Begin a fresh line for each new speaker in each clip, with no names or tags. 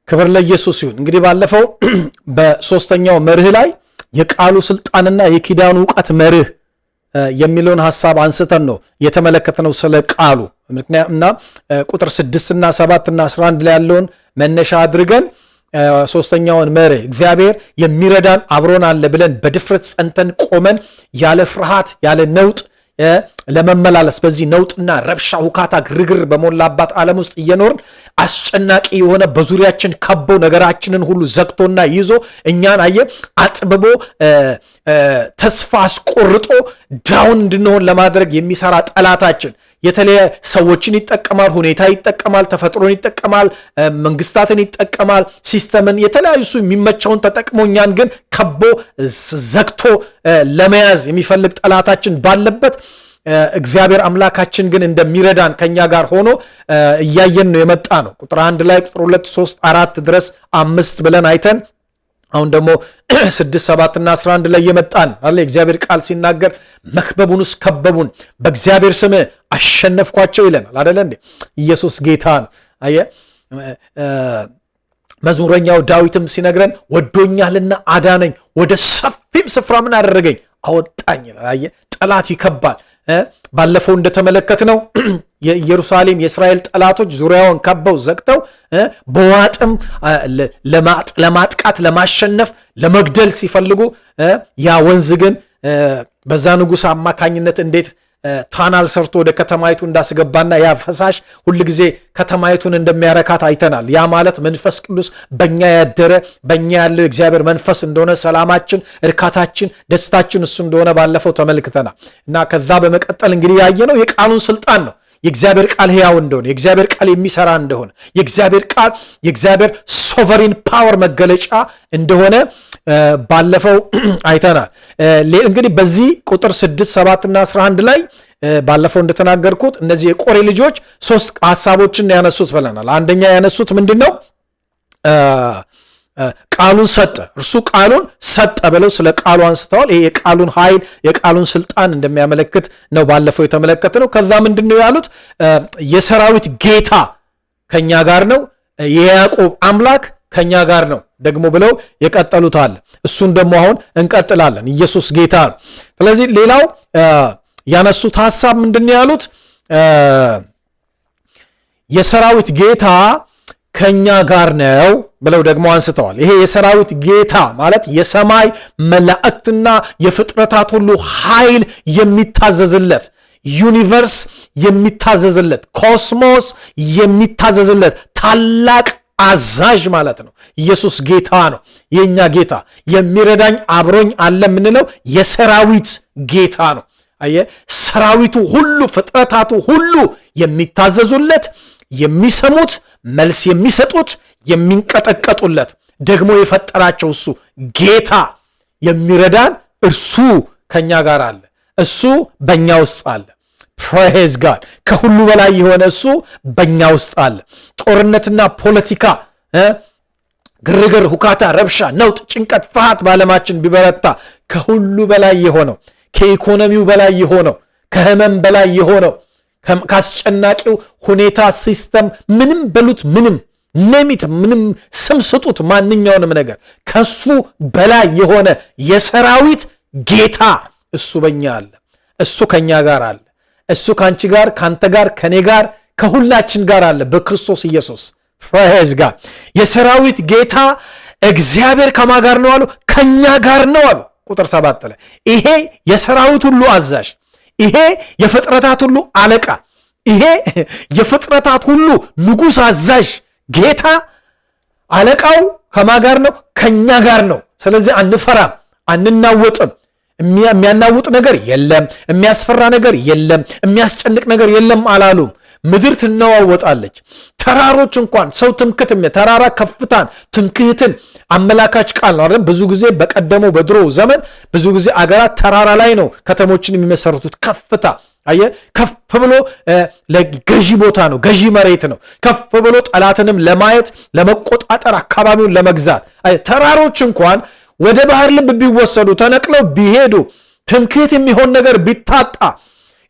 ክብር ለኢየሱስ ይሁን። እንግዲህ ባለፈው በሶስተኛው መርህ ላይ የቃሉ ስልጣንና የኪዳኑ እውቀት መርህ የሚለውን ሐሳብ አንስተን ነው የተመለከትነው ስለ ቃሉ። እና ቁጥር 6 እና 7 እና 11 ላይ ያለውን መነሻ አድርገን ሶስተኛውን መርህ እግዚአብሔር የሚረዳን አብሮን አለ ብለን በድፍረት ጸንተን ቆመን ያለ ፍርሃት ያለ ነውጥ ለመመላለስ፣ በዚህ ነውጥና ረብሻ፣ ሁካታ፣ ግርግር በሞላባት ዓለም ውስጥ እየኖርን አስጨናቂ የሆነ በዙሪያችን ከቦ ነገራችንን ሁሉ ዘግቶና ይዞ እኛን አየ አጥብቦ ተስፋ አስቆርጦ down እንድንሆን ለማድረግ የሚሰራ ጠላታችን የተለየ ሰዎችን ይጠቀማል፣ ሁኔታ ይጠቀማል፣ ተፈጥሮን ይጠቀማል፣ መንግስታትን ይጠቀማል፣ system ን፣ የተለያዩ እሱ የሚመቸውን ተጠቅሞ እኛን ግን ከቦ ዘግቶ ለመያዝ የሚፈልግ ጠላታችን ባለበት እግዚአብሔር አምላካችን ግን እንደሚረዳን ከኛ ጋር ሆኖ እያየን ነው የመጣነው። ቁጥር 1 ላይ፣ ቁጥር 2፣ 3፣ 4 ድረስ፣ 5 ብለን አይተን አሁን ደግሞ 6፣ 7 እና 11 ላይ የመጣን አለ። የእግዚአብሔር ቃል ሲናገር መክበቡንስ ከበቡን፣ በእግዚአብሔር ስም አሸነፍኳቸው ይለናል። አደለ እንዴ? ኢየሱስ ጌታ ነው። አየ መዝሙረኛው ዳዊትም ሲነግረን ወዶኛልና አዳነኝ፣ ወደ ሰፊም ስፍራ ምን አደረገኝ? አወጣኝ ይላል። አየ ጠላት ይከባል። ባለፈው እንደተመለከትነው የኢየሩሳሌም የእስራኤል ጠላቶች ዙሪያውን ከበው ዘግተው በዋጥም ለማጥቃት፣ ለማሸነፍ፣ ለመግደል ሲፈልጉ ያ ወንዝ ግን በዛ ንጉሥ አማካኝነት እንዴት tunnel ሰርቶ ወደ ከተማይቱ እንዳስገባና ያ ፈሳሽ ሁልጊዜ ከተማይቱን እንደሚያረካት አይተናል። ያ ማለት መንፈስ ቅዱስ በእኛ ያደረ፣ በእኛ ያለው የእግዚአብሔር መንፈስ እንደሆነ፣ ሰላማችን፣ እርካታችን፣ ደስታችን እሱ እንደሆነ ባለፈው ተመልክተናል። እና ከዛ በመቀጠል እንግዲህ ያየነው የቃሉን ስልጣን ነው። የእግዚአብሔር ቃል ሕያው እንደሆነ፣ የእግዚአብሔር ቃል የሚሰራ እንደሆነ፣ የእግዚአብሔር ቃል የእግዚአብሔር sovereign power መገለጫ እንደሆነ ባለፈው አይተናል። እንግዲህ በዚህ ቁጥር 6፣ 7 እና 11 ላይ ባለፈው እንደተናገርኩት እነዚህ የቆሬ ልጆች ሶስት ሀሳቦችን ያነሱት ብለናል። አንደኛ ያነሱት ምንድን ነው? ቃሉን ሰጠ፣ እርሱ ቃሉን ሰጠ ብለው ስለ ቃሉ አንስተዋል። ይሄ የቃሉን ኃይል የቃሉን ስልጣን እንደሚያመለክት ነው ባለፈው የተመለከትነው። ከዛ ምንድን ነው ያሉት? የሰራዊት ጌታ ከኛ ጋር ነው፣ የያዕቆብ አምላክ ከኛ ጋር ነው ደግሞ ብለው የቀጠሉት አለ። እሱን ደግሞ አሁን እንቀጥላለን። ኢየሱስ ጌታ ነው። ስለዚህ ሌላው ያነሱት ሀሳብ ምንድን ነው ያሉት? የሰራዊት ጌታ ከኛ ጋር ነው ብለው ደግሞ አንስተዋል። ይሄ የሰራዊት ጌታ ማለት የሰማይ መላእክትና የፍጥረታት ሁሉ ኃይል የሚታዘዝለት፣ universe የሚታዘዝለት፣ cosmos የሚታዘዝለት ታላቅ አዛዥ ማለት ነው። ኢየሱስ ጌታ ነው። የእኛ ጌታ የሚረዳኝ አብሮኝ አለ የምንለው የሰራዊት ጌታ ነው። አየ ሰራዊቱ ሁሉ፣ ፍጥረታቱ ሁሉ የሚታዘዙለት፣ የሚሰሙት፣ መልስ የሚሰጡት፣ የሚንቀጠቀጡለት፣ ደግሞ የፈጠራቸው እሱ ጌታ የሚረዳን እርሱ ከኛ ጋር አለ። እሱ በእኛ ውስጥ አለ። Praise God። ከሁሉ በላይ የሆነ እሱ በእኛ ውስጥ አለ። ጦርነትና ፖለቲካ፣ ግርግር፣ ሁካታ፣ ረብሻ፣ ነውጥ፣ ጭንቀት፣ ፍርሃት በዓለማችን ቢበረታ ከሁሉ በላይ የሆነው፣ ከኢኮኖሚው በላይ የሆነው፣ ከህመም በላይ የሆነው፣ ካስጨናቂው ሁኔታ system ምንም በሉት ምንም name it፣ ምንም ስም ስጡት ማንኛውንም ነገር ከሱ በላይ የሆነ የሰራዊት ጌታ እሱ በኛ አለ። እሱ ከኛ ጋር አለ። እሱ ከአንቺ ጋር፣ ከአንተ ጋር፣ ከኔ ጋር፣ ከሁላችን ጋር አለ በክርስቶስ ኢየሱስ። Praise God። የሰራዊት ጌታ እግዚአብሔር ከማ ጋር ነው አሉ? ከኛ ጋር ነው አሉ። ቁጥር 7 ላይ ይሄ የሰራዊት ሁሉ አዛዥ፣ ይሄ የፍጥረታት ሁሉ አለቃ፣ ይሄ የፍጥረታት ሁሉ ንጉሥ፣ አዛዥ፣ ጌታ፣ አለቃው ከማ ጋር ነው? ከኛ ጋር ነው። ስለዚህ አንፈራም፣ አንናወጥም። የሚያናውጥ ነገር የለም፣ የሚያስፈራ ነገር የለም፣ የሚያስጨንቅ ነገር የለም አላሉም። ምድር ትነዋወጣለች። ተራሮች እንኳን ሰው ትምክት፣ ተራራ ከፍታን ትምክህትን አመላካች ቃል ነው አይደል? ብዙ ጊዜ በቀደመው በድሮ ዘመን ብዙ ጊዜ አገራት ተራራ ላይ ነው ከተሞችን የሚመሰርቱት። ከፍታ አየ ከፍ ብሎ ለገዢ ቦታ ነው፣ ገዢ መሬት ነው። ከፍ ብሎ ጠላትንም ለማየት፣ ለመቆጣጠር፣ አካባቢውን ለመግዛት። ተራሮች እንኳን ወደ ባህር ልብ ቢወሰዱ፣ ተነቅለው ቢሄዱ፣ ትምክህት የሚሆን ነገር ቢታጣ፣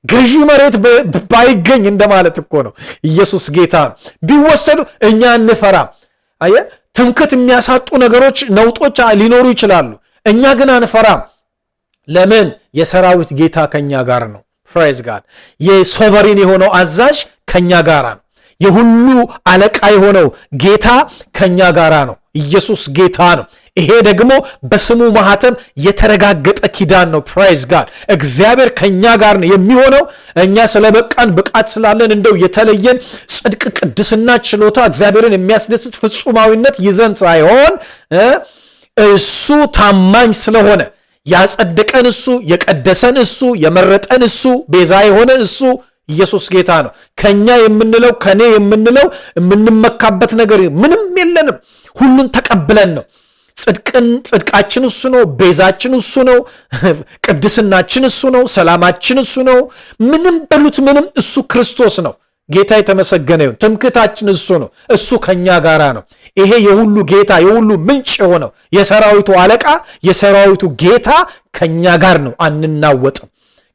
ገዢ መሬት ባይገኝ እንደማለት እኮ ነው። ኢየሱስ ጌታ ነው። ቢወሰዱ እኛ አንፈራም። አየህ፣ ትምክት የሚያሳጡ ነገሮች፣ ነውጦች ሊኖሩ ይችላሉ። እኛ ግን አንፈራም። ለምን? የሰራዊት ጌታ ከኛ ጋር ነው። Praise God። የ sovereign የሆነው አዛዥ ከኛ ጋር ነው። የሁሉ አለቃ የሆነው ጌታ ከኛ ጋራ ነው። ኢየሱስ ጌታ ነው። ይሄ ደግሞ በስሙ ማኅተም የተረጋገጠ ኪዳን ነው። Praise God። እግዚአብሔር ከኛ ጋር ነው የሚሆነው። እኛ ስለበቃን፣ ብቃት ስላለን፣ እንደው የተለየን ጽድቅ፣ ቅድስና፣ ችሎታ፣ እግዚአብሔርን የሚያስደስት ፍጹማዊነት ይዘን ሳይሆን እሱ ታማኝ ስለሆነ፣ ያጸደቀን እሱ፣ የቀደሰን እሱ፣ የመረጠን እሱ፣ ቤዛ የሆነ እሱ፣ ኢየሱስ ጌታ ነው። ከኛ የምንለው፣ ከኔ የምንለው፣ የምንመካበት ነገር ምንም የለንም። ሁሉን ተቀብለን ነው። ጽድቅን ጽድቃችን እሱ ነው። ቤዛችን እሱ ነው። ቅድስናችን እሱ ነው። ሰላማችን እሱ ነው። ምንም በሉት ምንም እሱ ክርስቶስ ነው። ጌታ የተመሰገነ ይሁን። ትምክህታችን እሱ ነው። እሱ ከኛ ጋራ ነው። ይሄ የሁሉ ጌታ፣ የሁሉ ምንጭ የሆነው የሰራዊቱ አለቃ፣ የሰራዊቱ ጌታ ከኛ ጋር ነው። አንናወጥም።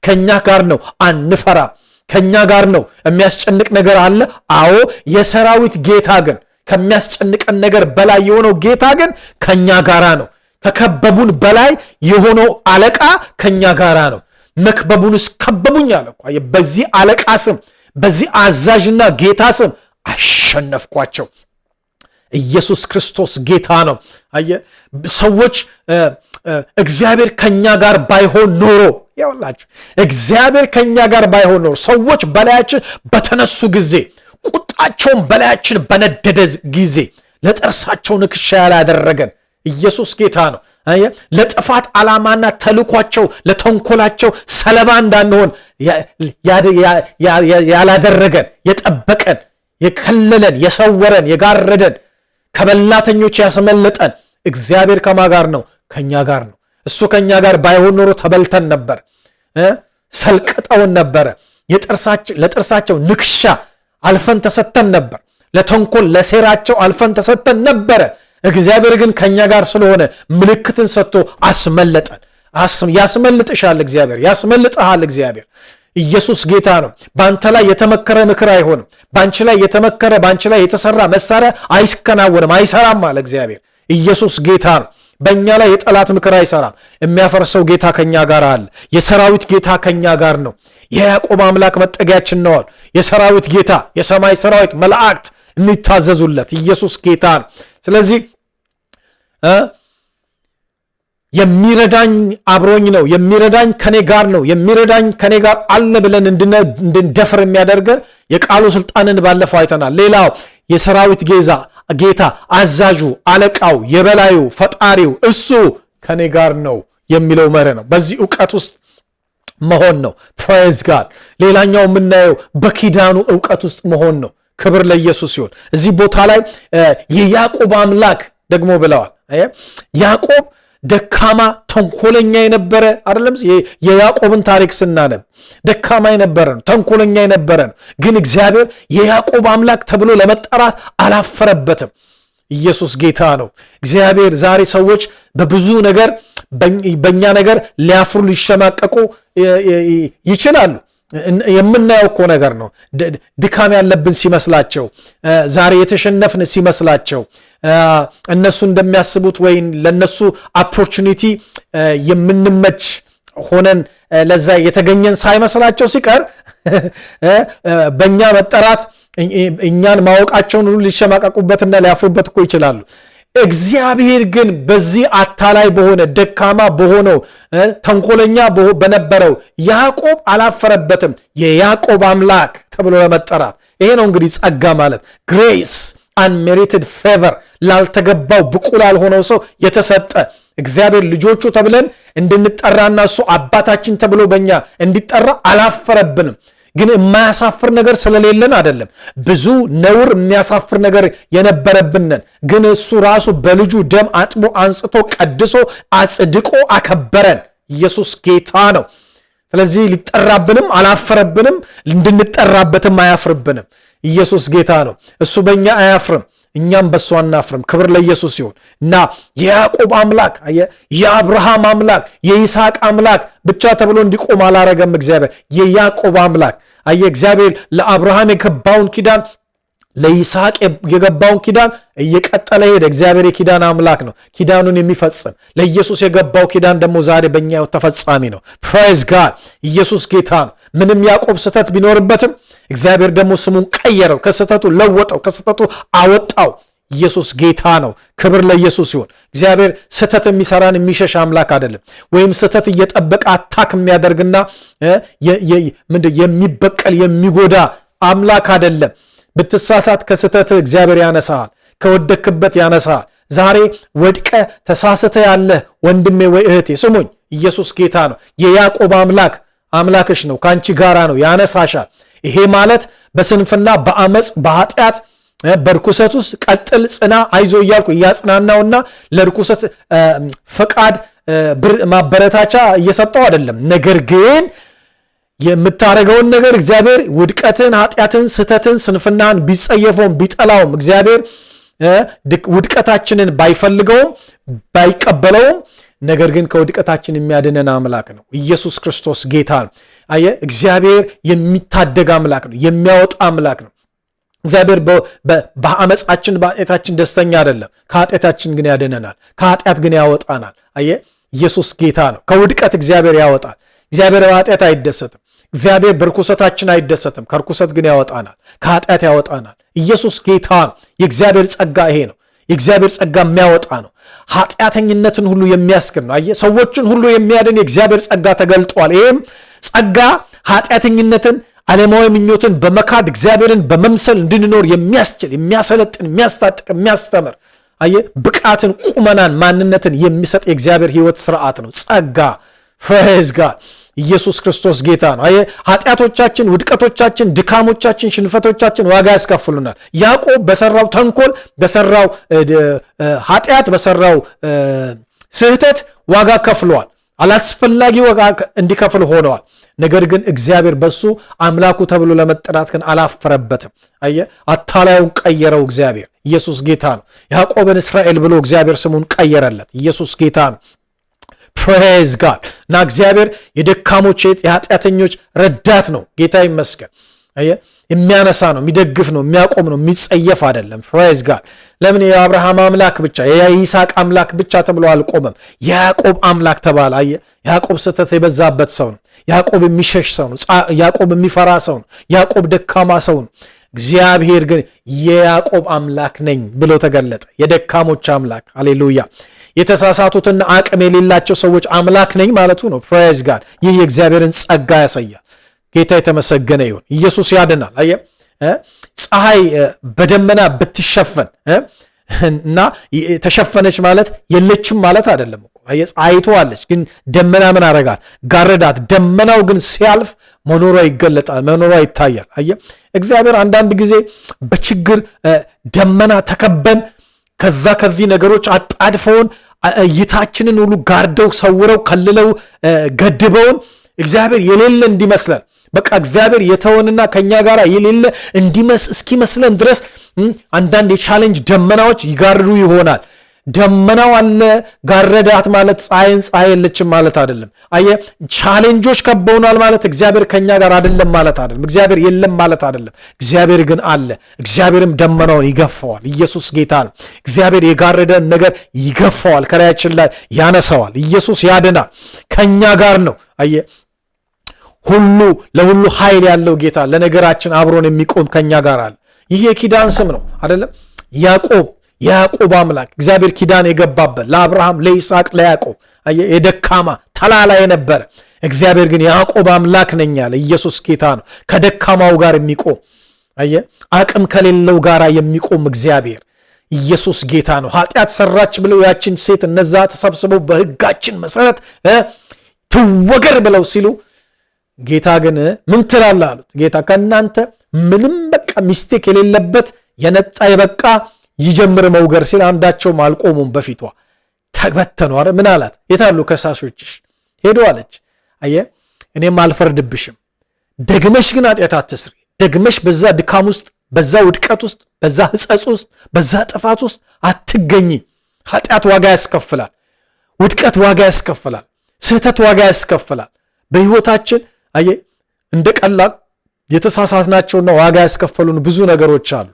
ከኛ ጋር ነው። አንፈራም። ከኛ ጋር ነው። የሚያስጨንቅ ነገር አለ። አዎ፣ የሰራዊት ጌታ ግን፣ ከሚያስጨንቀን ነገር በላይ የሆነው ጌታ ግን ከኛ ጋራ ነው። ከከበቡን በላይ የሆነው አለቃ ከኛ ጋራ ነው። መክበቡንስ ከበቡኝ አለ እኮ። በዚህ አለቃ ስም፣ በዚህ አዛዥና ጌታ ስም አሸነፍኳቸው። ኢየሱስ ክርስቶስ ጌታ ነው። አየህ፣ ሰዎች እግዚአብሔር ከኛ ጋር ባይሆን ኖሮ፣ ያውላችሁ፣ እግዚአብሔር ከኛ ጋር ባይሆን ኖሮ፣ ሰዎች በላያችን በተነሱ ጊዜ፣ ቁጣቸውን በላያችን በነደደ ጊዜ ለጥርሳቸው ንክሻ ያላደረገን ኢየሱስ ጌታ ነው። ለጥፋት ዓላማና ተልኳቸው፣ ለተንኮላቸው ሰለባ እንዳንሆን ያላደረገን፣ የጠበቀን፣ የከለለን፣ የሰወረን፣ የጋረደን፣ ከበላተኞች ያስመለጠን እግዚአብሔር ከማ ጋር ነው? ከኛ ጋር ነው። እሱ ከኛ ጋር ባይሆን ኖሮ ተበልተን ነበር፣ ሰልቅጠውን ነበረ። ለጥርሳቸው ንክሻ አልፈን ተሰተን ነበር። ለተንኮል ለሴራቸው አልፈን ተሰተን ነበረ። እግዚአብሔር ግን ከኛ ጋር ስለሆነ ምልክትን ሰጥቶ አስመለጠን። ያስመልጥሻል እግዚአብሔር፣ ያስመልጥሃል እግዚአብሔር። ኢየሱስ ጌታ ነው። በአንተ ላይ የተመከረ ምክር አይሆንም። በአንቺ ላይ የተመከረ፣ በአንቺ ላይ የተሰራ መሳሪያ አይከናወንም፣ አይሰራም አለ እግዚአብሔር። ኢየሱስ ጌታ ነው። በእኛ ላይ የጠላት ምክር አይሰራም። የሚያፈርሰው ጌታ ከኛ ጋር አለ። የሰራዊት ጌታ ከኛ ጋር ነው። የያዕቆብ አምላክ መጠጊያችን ነው። የሰራዊት ጌታ፣ የሰማይ ሰራዊት መላእክት የሚታዘዙለት ኢየሱስ ጌታ ነው። ስለዚህ የሚረዳኝ አብሮኝ ነው፣ የሚረዳኝ ከኔ ጋር ነው፣ የሚረዳኝ ከኔ ጋር አለ ብለን እንድንደፍር የሚያደርገን የቃሉ ስልጣንን ባለፈው አይተናል። ሌላው የሰራዊት ጌታ፣ አዛዡ፣ አለቃው፣ የበላዩ፣ ፈጣሪው እሱ ከኔ ጋር ነው የሚለው መርህ ነው። በዚህ እውቀት ውስጥ መሆን ነው። Praise God። ሌላኛው የምናየው በኪዳኑ እውቀት ውስጥ መሆን ነው። ክብር ለኢየሱስ ይሁን። እዚህ ቦታ ላይ የያዕቆብ አምላክ ደግሞ ብለዋል። ያዕቆብ ደካማ፣ ተንኮለኛ የነበረ አይደለም። የያዕቆብን ታሪክ ስናነብ ደካማ የነበረ ነው፣ ተንኮለኛ የነበረ ነው። ግን እግዚአብሔር የያዕቆብ አምላክ ተብሎ ለመጠራት አላፈረበትም። ኢየሱስ ጌታ ነው። እግዚአብሔር ዛሬ ሰዎች በብዙ ነገር በእኛ ነገር ሊያፍሩ፣ ሊሸማቀቁ ይችላሉ። የምናየው እኮ ነገር ነው። ድካም ያለብን ሲመስላቸው፣ ዛሬ የተሸነፍን ሲመስላቸው፣ እነሱ እንደሚያስቡት ወይም ለነሱ opportunity የምንመች ሆነን ለዛ የተገኘን ሳይመስላቸው ሲቀር በእኛ መጠራት፣ እኛን ማወቃቸውን ሁሉ ሊሸማቀቁበትና ሊያፍሩበት እኮ ይችላሉ። እግዚአብሔር ግን በዚህ አታላይ በሆነ፣ ደካማ በሆነው፣ ተንኮለኛ በነበረው ያዕቆብ አላፈረበትም። የያዕቆብ አምላክ ተብሎ ለመጠራት። ይሄ ነው እንግዲህ ጸጋ ማለት፣ grace፣ unmerited favor፣ ላልተገባው፣ ብቁ ላልሆነው ሰው የተሰጠ። እግዚአብሔር ልጆቹ ተብለን እንድንጠራና እሱ አባታችን ተብሎ በእኛ እንዲጠራ አላፈረብንም። ግን የማያሳፍር ነገር ስለሌለን አይደለም። ብዙ ነውር፣ የሚያሳፍር ነገር የነበረብንን ግን እሱ ራሱ በልጁ ደም አጥቦ፣ አንጽቶ፣ ቀድሶ፣ አጽድቆ አከበረን። ኢየሱስ ጌታ ነው። ስለዚህ ሊጠራብንም አላፈረብንም፣ እንድንጠራበትም አያፍርብንም። ኢየሱስ ጌታ ነው። እሱ በእኛ አያፍርም፣ እኛም በእሱ አናፍርም። ክብር ለኢየሱስ ይሁን እና የያዕቆብ አምላክ፣ የአብርሃም አምላክ፣ የይስሐቅ አምላክ ብቻ ተብሎ እንዲቆም አላረገም እግዚአብሔር። የያዕቆብ አምላክ፣ አየህ፣ እግዚአብሔር ለአብርሃም የገባውን ኪዳን ለይስሐቅ የገባውን ኪዳን እየቀጠለ ሄደ። እግዚአብሔር የኪዳን አምላክ ነው፣ ኪዳኑን የሚፈጽም። ለኢየሱስ የገባው ኪዳን ደግሞ ዛሬ በእኛ ሕይወት ተፈጻሚ ነው። Praise God! ኢየሱስ ጌታ ነው። ምንም ያዕቆብ ስህተት ቢኖርበትም እግዚአብሔር ደግሞ ስሙን ቀየረው፣ ከስህተቱ ለወጠው፣ ከስህተቱ አወጣው። ኢየሱስ ጌታ ነው። ክብር ለኢየሱስ ይሁን። እግዚአብሔር ስህተት የሚሰራን የሚሸሽ አምላክ አይደለም። ወይም ስህተት እየጠበቀ attack የሚያደርግና ምንድን የሚበቀል የሚጎዳ አምላክ አይደለም። ብትሳሳት ከስህተት እግዚአብሔር ያነሳሃል፣ ከወደክበት ያነሳሃል። ዛሬ ወድቀህ ተሳስተህ ያለህ ወንድሜ ወይ እህቴ ስሙኝ፣ ኢየሱስ ጌታ ነው። የያዕቆብ አምላክ አምላክሽ ነው፣ ከአንቺ ጋራ ነው፣ ያነሳሻል። ይሄ ማለት በስንፍና፣ በአመፅ፣ በኃጢአት፣ በርኩሰት ውስጥ ቀጥል፣ ጽና፣ አይዞ እያልኩ እያጽናናውና ለርኩሰት ፈቃድ ማበረታቻ እየሰጠው አይደለም። ነገር ግን የምታደርገውን ነገር እግዚአብሔር ውድቀትን፣ ኃጢአትን፣ ስህተትን፣ ስንፍናን ቢጸየፈውም ቢጠላውም፣ እግዚአብሔር ውድቀታችንን ባይፈልገውም ባይቀበለውም፣ ነገር ግን ከውድቀታችን የሚያድነን አምላክ ነው። ኢየሱስ ክርስቶስ ጌታ ነው። አየህ፣ እግዚአብሔር የሚታደግ አምላክ ነው። የሚያወጣ አምላክ ነው። እግዚአብሔር በአመፃችን በኃጢአታችን ደስተኛ አይደለም። ከኃጢአታችን ግን ያድነናል። ከኃጢአት ግን ያወጣናል። አየህ፣ ኢየሱስ ጌታ ነው። ከውድቀት እግዚአብሔር ያወጣል። እግዚአብሔር በኃጢአት አይደሰትም። እግዚአብሔር በርኩሰታችን አይደሰትም። ከርኩሰት ግን ያወጣናል። ከኃጢአት ያወጣናል። ኢየሱስ ጌታ ነው። የእግዚአብሔር ጸጋ ይሄ ነው። የእግዚአብሔር ጸጋ የሚያወጣ ነው። ኃጢአተኝነትን ሁሉ የሚያስክድ ነው። አየህ፣ ሰዎችን ሁሉ የሚያድን የእግዚአብሔር ጸጋ ተገልጧል። ይሄም ጸጋ ኃጢአተኝነትን፣ ዓለማዊ ምኞትን በመካድ እግዚአብሔርን በመምሰል እንድንኖር የሚያስችል፣ የሚያሰለጥን፣ የሚያስታጥቅ፣ የሚያስተምር፣ አየህ፣ ብቃትን፣ ቁመናን፣ ማንነትን የሚሰጥ የእግዚአብሔር ሕይወት ስርዓት ነው። ጸጋ። Praise God! ኢየሱስ ክርስቶስ ጌታ ነው። አየህ፣ ኃጢአቶቻችን፣ ውድቀቶቻችን፣ ድካሞቻችን፣ ሽንፈቶቻችን ዋጋ ያስከፍሉናል። ያዕቆብ በሰራው ተንኮል፣ በሰራው ኃጢአት፣ በሰራው ስህተት ዋጋ ከፍሏል። አላስፈላጊ ዋጋ እንዲከፍል ሆነዋል። ነገር ግን እግዚአብሔር በሱ አምላኩ ተብሎ ለመጠራት ግን አላፈረበትም። አየህ፣ አታላዩን ቀየረው እግዚአብሔር። ኢየሱስ ጌታ ነው። ያዕቆብን እስራኤል ብሎ እግዚአብሔር ስሙን ቀየረለት። ኢየሱስ ጌታ ነው። Praise God! እና እግዚአብሔር የደካሞች የኃጢአተኞች ረዳት ነው። ጌታ ይመስገን። አየህ፣ የሚያነሳ ነው፣ የሚደግፍ ነው፣ የሚያቆም ነው፣ የሚጸየፍ አይደለም። Praise God! ለምን የአብርሃም አምላክ ብቻ፣ የይስሐቅ አምላክ ብቻ ተብሎ አልቆመም? የያዕቆብ አምላክ ተባለ። አየህ፣ ያዕቆብ ስህተት የበዛበት ሰው ነው። ያዕቆብ የሚሸሽ ሰው ነው። ያዕቆብ የሚፈራ ሰው ነው። ያዕቆብ ደካማ ሰው ነው። እግዚአብሔር ግን የያዕቆብ አምላክ ነኝ ብሎ ተገለጠ። የደካሞች አምላክ፣ ሃሌሉያ። የተሳሳቱትና አቅም የሌላቸው ሰዎች አምላክ ነኝ ማለቱ ነው። Praise God! ይህ የእግዚአብሔርን ጸጋ ያሳያል። ጌታ የተመሰገነ ይሁን። ኢየሱስ ያድናል። አየህ፣ ፀሐይ በደመና ብትሸፈን እና ተሸፈነች ማለት የለችም ማለት አይደለም እኮ። አየህ፣ ፀሐይቱ አለች፣ ግን ደመና ምን አረጋት? ጋረዳት። ደመናው ግን ሲያልፍ መኖሯ ይገለጣል፣ መኖሯ ይታያል። አየህ፣ እግዚአብሔር አንዳንድ ጊዜ በችግር ደመና ተከበን፣ ከዛ ከዚህ ነገሮች አጣድፈውን፣ እይታችንን ሁሉ ጋርደው፣ ሰውረው፣ ከልለው፣ ገድበውን፣ እግዚአብሔር የሌለ እንዲመስለን፣ በቃ እግዚአብሔር የተወንና ከኛ ጋር የሌለ እስኪመስለን ድረስ አንዳንድ የ challenge ደመናዎች ይጋርዱ ይሆናል። ደመናው አለ፣ ጋረዳት ማለት ፀሐይን ፀሐይ የለችም ማለት አይደለም። አየህ፣ challenge ኦች ከበውናል ማለት እግዚአብሔር ከኛ ጋር አይደለም ማለት አይደለም። እግዚአብሔር የለም ማለት አይደለም። እግዚአብሔር ግን አለ። እግዚአብሔርም ደመናውን ይገፈዋል። ኢየሱስ ጌታ ነው። እግዚአብሔር የጋረደን ነገር ይገፈዋል፣ ከላያችን ላይ ያነሳዋል። ኢየሱስ ያድናል። ከኛ ጋር ነው። አየህ፣ ሁሉ ለሁሉ ኃይል ያለው ጌታ ለነገራችን አብሮን የሚቆም ከኛ ጋር አለ። ይህ የኪዳን ስም ነው አይደለም? ያዕቆብ፣ የያዕቆብ አምላክ፣ እግዚአብሔር ኪዳን የገባበት ለአብርሃም፣ ለይስሐቅ፣ ለያዕቆብ፣ የደካማ ተላላ የነበረ፣ እግዚአብሔር ግን የያዕቆብ አምላክ ነኝ አለ። ኢየሱስ ጌታ ነው። ከደካማው ጋር የሚቆም፣ አየህ፣ አቅም ከሌለው ጋር የሚቆም እግዚአብሔር ኢየሱስ ጌታ ነው። ኃጢአት ሰራች ብለው ያችን ሴት እነዛ ተሰብስበው በሕጋችን መሰረት ትወገር ብለው ሲሉ ጌታ ግን ምን ትላለህ አሉት። ጌታ ከእናንተ ምንም በቃ mistake የሌለበት፣ የነጣ፣ የበቃ ይጀምር መውገር ሲል አንዳቸውም አልቆሙም፣ በፊቷ ተበተኑ። አረ ምን አላት? የታሉ ከሳሾችሽ? ሄዱ አለች። አየህ፣ እኔም አልፈርድብሽም። ደግመሽ ግን ኃጢአት አትስሪ። ደግመሽ በዛ ድካም ውስጥ፣ በዛ ውድቀት ውስጥ፣ በዛ ሕጸጽ ውስጥ፣ በዛ ጥፋት ውስጥ አትገኚ። ኃጢአት ዋጋ ያስከፍላል። ውድቀት ዋጋ ያስከፍላል። ስህተት ዋጋ ያስከፍላል። በሕይወታችን አየህ፣ እንደ ቀላል የተሳሳትናቸውና ዋጋ ያስከፈሉን ብዙ ነገሮች አሉ።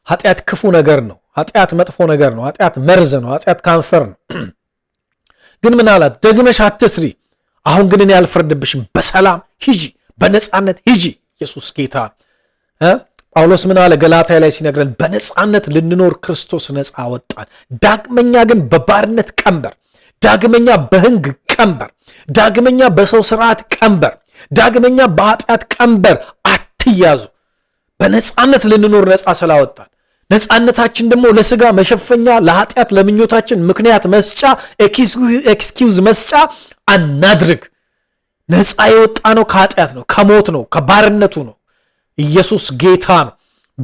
ኃጢአት ክፉ ነገር ነው። ኃጢአት መጥፎ ነገር ነው። ኃጢአት መርዝ ነው። ኃጢአት ካንሰር ነው። ግን ምን አላት? ደግመሽ አትስሪ። አሁን ግን እኔ አልፈርድብሽም። በሰላም ሂጂ፣ በነፃነት ሂጂ። ኢየሱስ ጌታ። ጳውሎስ ምን አለ ገላትያ ላይ ሲነግረን? በነፃነት ልንኖር ክርስቶስ ነፃ አወጣን። ዳግመኛ ግን በባርነት ቀንበር፣ ዳግመኛ በሕግ ቀንበር፣ ዳግመኛ በሰው ስርዓት ቀንበር፣ ዳግመኛ በኃጢአት ቀንበር አትያዙ። በነፃነት ልንኖር ነፃ ስላወጣን ነፃነታችን ደግሞ ለስጋ መሸፈኛ፣ ለኃጢአት ለምኞታችን ምክንያት መስጫ፣ excuse መስጫ አናድርግ። ነፃ የወጣነው ከኃጢአት ነው፣ ከሞት ነው፣ ከባርነቱ ነው። ኢየሱስ ጌታ ነው።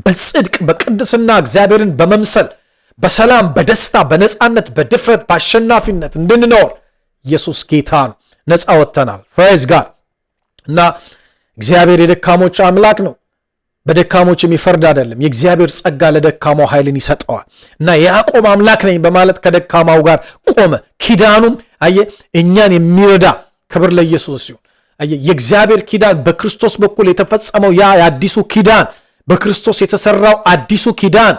በጽድቅ በቅድስና እግዚአብሔርን በመምሰል በሰላም በደስታ በነፃነት በድፍረት በአሸናፊነት እንድንኖር ኢየሱስ ጌታ ነው። ነፃ ወጥተናል። Praise God። እና እግዚአብሔር የደካሞች አምላክ ነው። በደካሞች የሚፈርድ አይደለም። የእግዚአብሔር ጸጋ ለደካማው ኃይልን ይሰጠዋል። እና የያዕቆብ አምላክ ነኝ በማለት ከደካማው ጋር ቆመ። ኪዳኑም አየ እኛን የሚረዳ። ክብር ለኢየሱስ ይሁን። አየ የእግዚአብሔር ኪዳን በክርስቶስ በኩል የተፈጸመው ያ የአዲሱ ኪዳን፣ በክርስቶስ የተሰራው አዲሱ ኪዳን፣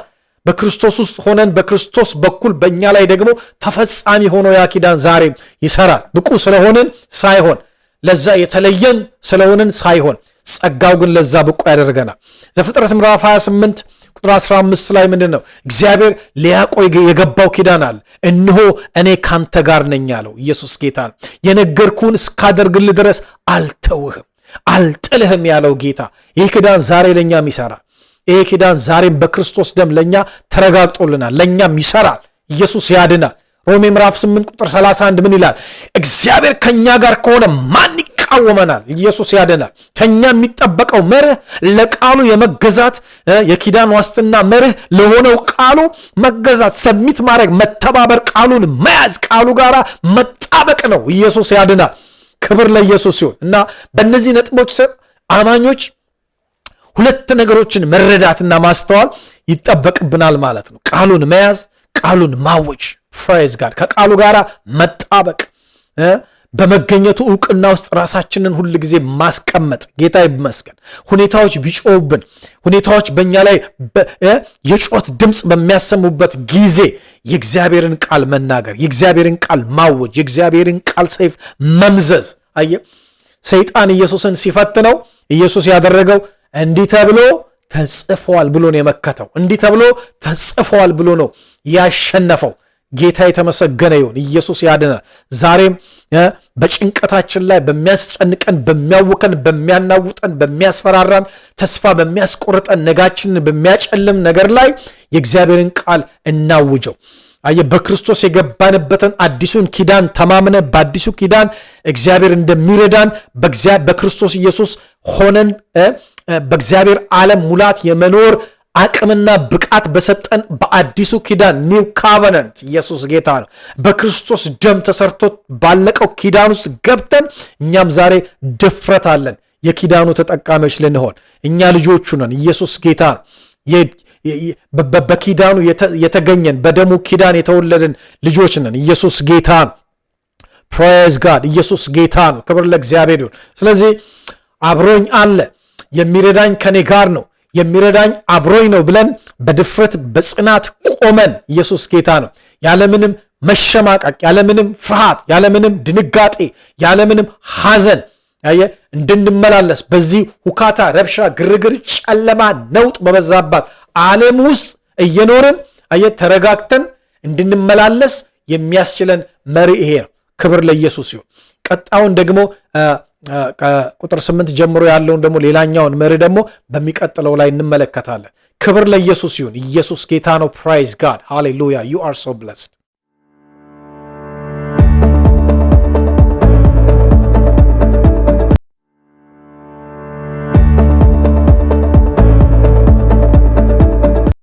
በክርስቶስ ውስጥ ሆነን በክርስቶስ በኩል በእኛ ላይ ደግሞ ተፈጻሚ ሆኖ ያ ኪዳን ዛሬም ይሰራል። ብቁ ስለሆንን ሳይሆን፣ ለዛ የተለየን ስለሆንን ሳይሆን፣ ጸጋው ግን ለዛ ብቁ ያደርገናል። ዘፍጥረት ምዕራፍ 28 ቁጥር 15 ላይ ምንድን ነው? እግዚአብሔር ለያዕቆብ የገባው ኪዳን አለ። እነሆ እኔ ካንተ ጋር ነኝ አለው። ኢየሱስ ጌታ ነው። የነገርኩህን እስካደርግልህ ድረስ አልተውህም፣ አልጥልህም ያለው ጌታ፣ ይህ ኪዳን ዛሬ ለእኛም ይሰራል። ይህ ኪዳን ዛሬም በክርስቶስ ደም ለእኛ ተረጋግጦልናል፣ ለእኛም ይሰራል። ኢየሱስ ያድናል። ሮሜ ምዕራፍ 8 ቁጥር 31 ምን ይላል? እግዚአብሔር ከእኛ ጋር ከሆነ ማን ይቃወመናል? ኢየሱስ ያድናል። ከኛ የሚጠበቀው መርህ ለቃሉ የመገዛት፣ የኪዳን ዋስትና መርህ ለሆነው ቃሉ መገዛት፣ submit ማድረግ፣ መተባበር፣ ቃሉን መያዝ፣ ቃሉ ጋር መጣበቅ ነው። ኢየሱስ ያድናል። ክብር ለኢየሱስ ይሁን። እና በእነዚህ ነጥቦች ስር አማኞች ሁለት ነገሮችን መረዳትና ማስተዋል ይጠበቅብናል ማለት ነው። ቃሉን መያዝ፣ ቃሉን ማወጅ፣ praise God፣ ከቃሉ ጋር መጣበቅ፣ በመገኘቱ እውቅና ውስጥ ራሳችንን ሁል ጊዜ ማስቀመጥ። ጌታ ይመስገን። ሁኔታዎች ቢጮሁብን፣ ሁኔታዎች በእኛ ላይ የጩኸት ድምፅ በሚያሰሙበት ጊዜ የእግዚአብሔርን ቃል መናገር፣ የእግዚአብሔርን ቃል ማወጅ፣ የእግዚአብሔርን ቃል ሰይፍ መምዘዝ። አየ ሰይጣን ኢየሱስን ሲፈትነው ኢየሱስ ያደረገው እንዲህ ተብሎ ተጽፏል ብሎ ነው የመከተው። እንዲህ ተብሎ ተጽፏል ብሎ ነው ያሸነፈው። ጌታ የተመሰገነ ይሁን። ኢየሱስ ያድናል። ዛሬም በጭንቀታችን ላይ በሚያስጨንቀን፣ በሚያውከን፣ በሚያናውጠን፣ በሚያስፈራራን፣ ተስፋ በሚያስቆርጠን፣ ነጋችንን በሚያጨልም ነገር ላይ የእግዚአብሔርን ቃል እናውጀው። አየ በክርስቶስ የገባንበትን አዲሱን ኪዳን ተማምነን በአዲሱ ኪዳን እግዚአብሔር እንደሚረዳን፣ በክርስቶስ ኢየሱስ ሆነን በእግዚአብሔር ዓለም ሙላት የመኖር አቅምና ብቃት በሰጠን በአዲሱ ኪዳን፣ new covenant፣ ኢየሱስ ጌታ ነው። በክርስቶስ ደም ተሰርቶ ባለቀው ኪዳን ውስጥ ገብተን እኛም ዛሬ ድፍረት አለን የኪዳኑ ተጠቃሚዎች ልንሆን። እኛ ልጆቹ ነን። ኢየሱስ ጌታ ነው። በኪዳኑ የተገኘን፣ በደሙ ኪዳን የተወለድን ልጆች ነን። ኢየሱስ ጌታ ነው። Praise God። ኢየሱስ ጌታ ነው። ክብር ለእግዚአብሔር ይሁን። ስለዚህ አብሮኝ አለ፣ የሚረዳኝ ከኔ ጋር ነው፣ የሚረዳኝ አብሮኝ ነው ብለን በድፍረት በጽናት ቆመን፣ ኢየሱስ ጌታ ነው። ያለምንም መሸማቀቅ፣ ያለምንም ፍርሃት፣ ያለምንም ድንጋጤ፣ ያለምንም ሐዘን ያየ እንድንመላለስ በዚህ ሁካታ፣ ረብሻ፣ ግርግር፣ ጨለማ፣ ነውጥ በበዛባት ዓለም ውስጥ እየኖርን አየ ተረጋግተን እንድንመላለስ የሚያስችለን መርህ ይሄ ነው። ክብር ለኢየሱስ ይሁን። ቀጣዩን ደግሞ ቁጥር 8 ጀምሮ ያለውን ደግሞ ሌላኛውን መርህ ደግሞ በሚቀጥለው ላይ እንመለከታለን። ክብር ለኢየሱስ ይሁን። ኢየሱስ ጌታ ነው። Praise God። ሃሌሉያ። You are so blessed።